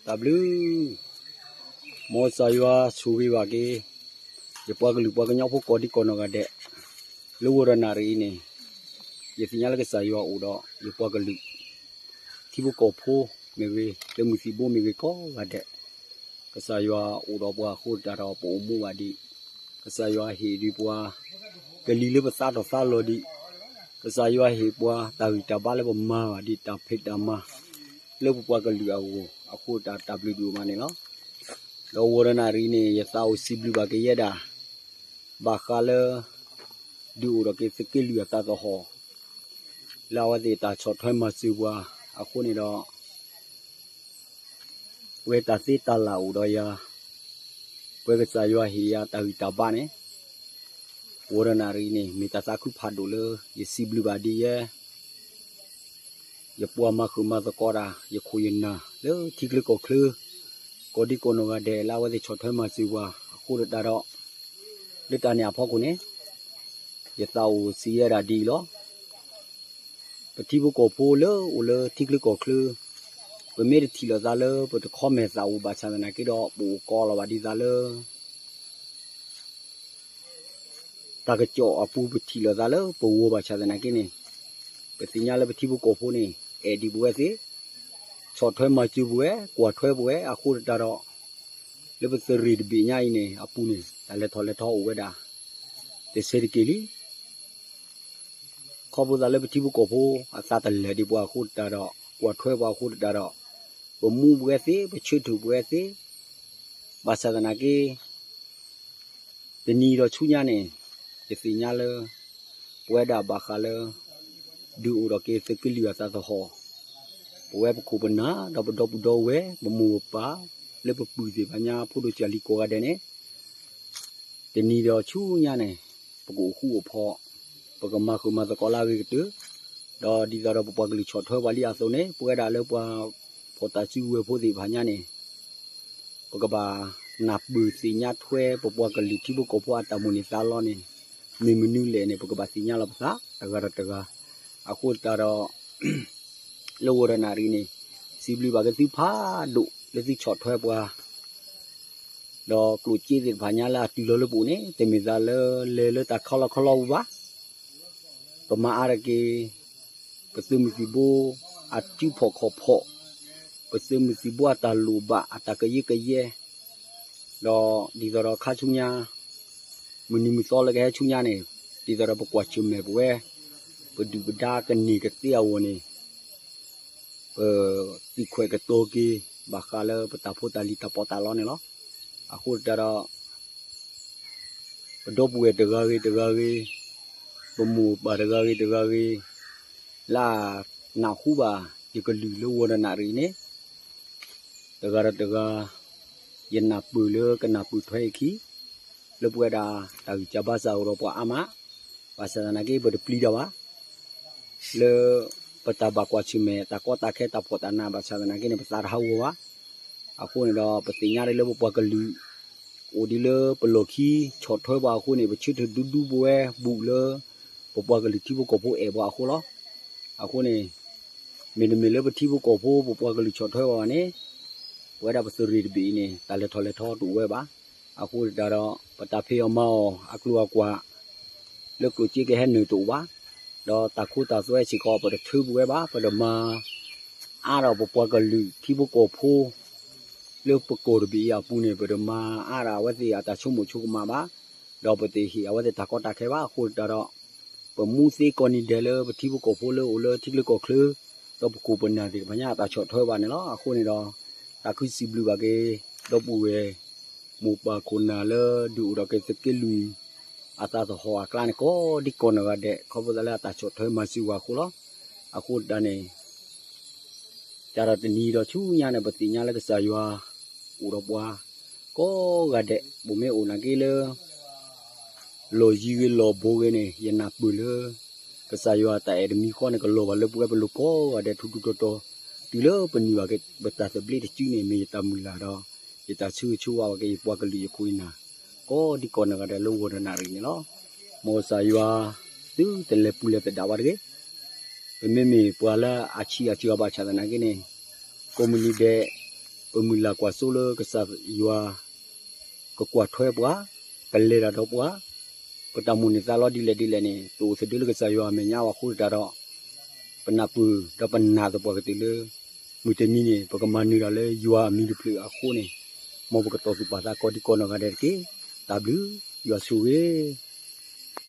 တၢ်ဘျုး, မ်ကစၢ်ယွၤဆိၣ်ဂ့ၤဘၣ်က့ၤ ယပှၤကလုာ်ပှၤကညီဖိကိးဒံကိးနီၢ်ဂၤဒဲး, လၢဝီၤတနၣ်ရံၣ်အံၤန့ၣ်, ယသ့ၣ်ညါလၢကစၢ်ယွၤအိၣ်ဒီးယပှၤကလုာ် ထံဖိကီၢ်ဖိမ့ၢ်ဂ့ၤ, လၢမုၢ်သံၣ်ဘိမ့ၢ်ဂ့ၤကိးဂၤဒဲး, ကစၢ်ယွၤအိၣ်ဒီးပှၤအဃိသတးဒီး ပအိၣ်မူဘၣ်ဒံး, ကစၢ်ယွၤဟ့ၣ်ဒံးပှၤ ကလံၤလၢပသါထီၣ်သါလီၤဒံး, ကစၢ်ယွၤဟ့ၣ်ပှၤတၢ်ဂံၢ်တၢ်ဘါလၢပမၤဘၣ်ဒံးတၢ်ဖံးတၢ်မၤ လၢပပှၤကလုာ်အဂီၢ်, အဃိသတးတၢ်ဘျုးဒိၣ်မးန့ၣ်လီၤ. ဒီးဝီၤတနၣ်ရံၣ်န့ၣ် ယသးအိၣ်စံးဘျုးဘၣ်က့ၤယဲဒၣ် ဘၣ်ဃးလၢ ဒုးအိၣ်ထီၣ်က့ၤသုးက့လွံၢ်အသးသဟီၣ် လၢအဝဲသ့ၣ်တၢ်ဆီၣ်ထွဲမၤစၢၤပှၤအဃိန့ၣ်ဒီး ပဝဲတၢ်သ့တၢ်လၢ်အိၣ်ဒီးယၤ, ပဝဲကစၢ်ယွၤဟ့ၣ်ယၤတၢ်ဂံၢ်တၢ်ဘါန့ၣ်, ဝီၤတနၣ်ရံၣ်န့ၣ် မ့ၢ်တၢ်သးခုဖးဒိၣ်လၢယစံးဘျုးဘၣ်ဒ်ယဲ ယပှၤမၤဃုာ်မၤသကိးတၢ် ယခိၣ်ယနၢ် လၢထံချၢကီၢ်ချၢ ကိးဒံကိးနီၢ်ဂၤဒဲး လၢအဝဲသ့ၣ်ဆီၣ်ထွဲမၤစၢၤပှၤအဃိသတးဒီး လၢတၢ်န့ၣ်အဖီခိၣ်န့ၣ် ယသးအိၣ်စံးယဲဒၣ်ဒ်အံၤလီၤ. ပထံဖိကီၢ်ဖိလၢအိၣ်လၢထံချၢကီၢ်ချၢ ပမ့ၢ်တထံၣ်လိာ်သးလၢပတခီမဲာ်သးအိၣ်ဘၣ်ဆၣ်သနာ်က့ဒီး ပအိၣ်ကီးလီၤဘၣ်ဒ်သးလၢ တၢ်ကစီၣ်အပူၤ ပထံၣ်လိာ်သးလၢပဂီၢ်ဘၣ်ဆၣ်သနာ်က့န့ၣ်, ပသ့ၣ်ညါလၢပထံဖိကီၢ်ဖိန့ၣ် အဲၣ်ဒံးပဝဲသ့ၣ်, ဆီၣ်ထွဲမၤစၢၤပဝဲ, ကွၢ်ထွဲပဝဲအဃိသတးဒီး လၢပသုးရ့ၣ်တဘ့ၣ်ညါအံၤန့ၣ် အပူၤန့ၣ် တၢ်လဲၤထီၣ်လဲၤထီအိၣ်ဝဲဒၣ် တဆဲးတက့ၢ်လံ. ခီဖျိသးလၢပထံဖိကီၢ်ဖိအသးတလဲၤဒံးပှၤအဃိသတးဒီး ကွၢ်ထွဲပှၤအဃိသတးဒီး ပမူပဝဲသ့ၣ်, ပဆၢထၢၣ်ပဝဲသ့ၣ်, ဘၣ်ဆၣ်သနာ်က့ တနံၤဒီးဆူညါန့ၣ် ယသ့ၣ်ညါလၢ ပဝဲဒၣ်ဘၣ်ဃးလၢ ဒုးအိၣ်ထီၣ်က့ၤသုးက့လွံၢ်အသးသဟီၣ်, ပဝဲပခိၣ်ပနၢ် ဒီးပဒီပုၢ်ဒီဝဲၢ် ပမိၢ်ပပၢ် လၢပပုၢ်သ့ၣ်တဖၣ်ညါ ဖိဒိၣ်ကၢ်လံၤကိးဂၤဒဲးန့ၣ် တနံၤဒီးဆူညါန့ၣ် ပကအိၣ်ဃူအိၣ်ဖိး, ပကမၤဃုာ်မၤသကိးလၢအဂ့ၤကတၢၢ်, ဒီးဒ်သိးဒီးပပှၤကလုာ်ဆီၣ်ထွဲပှၤလံအသိးန့ၣ် ပဝဲဒၣ်လၢပှၤဖီၣ်တၢ်စုကဝဲၤဖိသ့ၣ်တဖၣ်ညါန့ၣ် ပကဘၣ်နၢ်ပၢၢ်သ့ၣ်ညါထွဲ ပပှၤကလုာ်ထံဖိကီၢ်ဖိအတၢ်မိၣ်န့ၢ်သးလီန့ၣ် မ့ၢ်မနုၤလဲၣ်န့ၣ် ပကဘၣ်သ့ၣ်ညါလီၤပသး တဂၤဒီးတဂၤ, အဃိသတးဒီး လၢဝီၤတနၣ်ရံၣ်န့ၣ် စံးဘျုးဘၣ်က့ၤသုဖးဒိၣ်လၢသုဆီၣ်ထွဲပှၤ ဒီးကျိၣ်စ့သ့ၣ်တဖၣ်ညါလၢအတုၤလီၤလၢပအိၣ်န့ၣ် တမ့ၢ်သးလၢလဲၤလၢတၢ်ခီလီခီလီပူၤဘၣ်. ပမၤအါတက့ၢ် ပသုးမုၢ်သံၣ်ဘိ အစုဖီၣ်ခီၣ်ဖီၣ်, ပသုးမုၢ်သံၣ်ဘိအတၢ်လိၣ်ဘၣ် အတၢ်ကယၢကယဲ ဒီးဒ်သိးဒီးခါဆူညါ မုၢ်နံၤမုၢ်သီလၢကဟဲဆူညါန့ၣ် ဒ်သိးဒီးပကွၢ်ဆၢၣ်မဲာ်ပဝဲ ပဒုၣ်ပဒါကန့ၢ်ကသ့အဂီၢ်န့ၣ် ပသုးခွဲးကတီၤက့ၤ ဘၣ်ဃးလၢပတၢ်ဖိတၢ်လံၤတၢ်ပီးတၢ်လီန့ၣ်လီၤ. အဃိသတးဒီး ပဒီပုၢ်ဝဲၢ်တဂၤဂ့ၤတဂၤဂ့ၤ, ပမိၢ်ပၢ်တဂၤဂ့ၤတဂၤဂ့ၤ, လၢအနၢ်ဟူဘၣ် ယကလုၢ်လၢဝီၤတနၣ်ရံၣ်န့ၣ် တဂၤဒီးတဂၤ ယနၢ်ပၢၢ်လၢကနၢ်ပၢၢ်ထွဲအခံ လၢပဝဲဒၣ်တၢ်ဂံၢ်စၢ်ဘါစၢ်အိၣ်ဒီးပှၤအါမး, ဘၣ်ဆၣ်သနာ်က့ ပတပျံၤတၢ်ဘၣ် လၢပတၢ်ဘၣ်ကွၢ်ဆၢၣ်မဲာ် တၢ်ကီတၢ်ခဲတၢ်ဖှီၣ်တၢ်နး ဘၣ်ဆၣ်သနာ်က့န့ၣ် ပသးတဟးဂီၤဘၣ်. အဃိန့ၣ်ဒီး ပသ့ၣ်ညါဒ်လၢပပှၤကလုာ် အိၣ်ဒ်လၢပလီၢ်ခံ ဆီၣ်ထွဲပှၤအဃိန့ၣ် ပဆၢထၢၣ်ဒူဒူပဝဲဘူးလၢ ပပှၤကလုာ်ထံဖိကီၢ်ဖိအဲၣ်ပှၤအဃိလီၤ. အဃိန့ၣ် မ့တမ့ၢ်လၢပထံဖိကီၢ်ဖိ ပပှၤကလုာ်ဆီၣ်ထွဲပှၤဘၣ်န့ၣ် ပဝဲဒၣ်ပသုးရ့ၣ်တဘ့ၣ်အံၤန့ၣ် တၢ်လဲၤထီၣ်လဲၤထီတအိၣ်ဝဲဘၣ်. အဃိသတးဒီး ပတၢ်ဖံးအီၣ်မၤအီၣ်အကျိၤအကွာ် လၢကျိၣ်စ့ကဟဲနုာ်တအိၣ်ဘၣ်. ဒီးတၢ်ခိတၢ်သွဲစ့ၢ်ကီး ပတထၢပဝဲဘၣ်, ပတမၤအါထီၣ်ပပှၤကလုာ်ထံဖိကီၢ်ဖိ လၢပကီၢ်တဘ့ၣ်အံၤအပူၤန့ၣ် ပတမၤအါထီၣ်အဝဲသ့ၣ်အတၢ်ဆိကမိၣ်ဆိကမးဘၣ်, ဒီးပတဟ့ၣ်အဝဲသ့ၣ်တၢ်ကီတၢ်ခဲဘၣ်. အဃိသတးဒီး ပမူသ့ကိးနံၤဒဲးလၢပထံဖိကီၢ်ဖိလၢအိၣ်လၢထံချၢကီၢ်ချၢ ဒီးပခိၣ်ပနၢ်သ့ၣ်တဖၣ်ညါအတၢ်ဆီၣ်ထွဲဘၣ်န့ၣ်လီၤ. အဃိန့ၣ်ဒီး တၢ်ခုစံးဘျုးဘၣ်က့ၤ ဒီပုၢ်ဝဲၢ် မိၢ်ပၢ်ခိၣ်နၢ်လၢ ဒုးအိၣ်ထီၣ်က့ၤသုးက့လွံၢ် အသးသဟီၣ်အကျါန့ၣ် ကိးဒံကိးနီၢ်ဂၤဒဲး ခီဖျိသးလၢအတၢ်ဆီၣ်ထွဲမၤစၢၤဝဲအဃိလီၤ. အဃိသတးန့ၣ် ကဒီးတနံၤဒီးဆူညါန့ၣ် ပသ့ၣ်ညါလၢကစၢ်ယွၤ အိၣ်ဒီးပှၤ ကိးဂၤဒဲး ပမ့ၢ်အိၣ်နာ်က့လၢ လီၢ်ယံၤဂ့ၤလီၢ်ဘူးဂ့ၤန့ၣ် ယနၢ်ပၢၢ်လၢ ကစၢ်ယွၤတၢ်အဲၣ်တမံၤဃီန့ၣ် ကလီၤဘၣ်လၢပဝဲပလိၤကိးဂၤဒဲးထူထူတီတီ, တုၤလၢပနုာ်ဘၣ်က့ၤ ပတၢ်သဘျ့တစုန့ၣ် မ့ၢ်ယတၢ်မုၢ်လၢ်ဒီး ယတၢ်ဆၢဂ့ၤဆၢဝါဘၣ်က့ၤ ယပှၤကလုာ်ယခိၣ်ယနၢ် ကိးဒံကိးနီၢ်ဂၤဒဲးလၢဝီၤတနၣ်ရံၣ်န့ၣ်လီၤ. မ်ကစၢ်ယွၤ သုတလဲၤပူၤလဲၤသဒၣ်ဝဲတဂ့ၤ. ပမ့မ့ၢ်ပှၤလၢအဆံးအစှၤဘၣ်ဆၣ်သနာ်က့န့ၣ် ကိးမုၢ်နံၤဒဲး ပ ပမုၢ်လၢ်ကွၢ်စိလၢကစၢ်ယွၤ ကကွၢ်ထွဲပှၤ, ကလဲၤတၢ်ဒီးပှၤ, ပတၢ်မိၣ်န့ၢ်သးလီဒ်လဲၣ်ဒ်လဲၣ်န့ၣ် တအိၣ်သဒၢလၢကစၢ်ယွၤအမဲာ်ညါဘၣ်အဃိသတးဒီး ပနၢ်ပၢၢ်ဒီးပနာ်သပှၢ်ကတၢၢ်လၢ မုၢ်တနံၤန့ၣ် ပကမၤနၢၤတၢ်လၢယွၤအမံၤတဖျၢၣ်အဃိန့ၣ် မ်ပကတီၢ်သူၣ်ပာ်သးကိးဒံကိးနီၢ်ဂၤဒဲးတက့ၢ်. တၢ်ဘျုး, ယွၤဆိၣ်ဂ့ၤ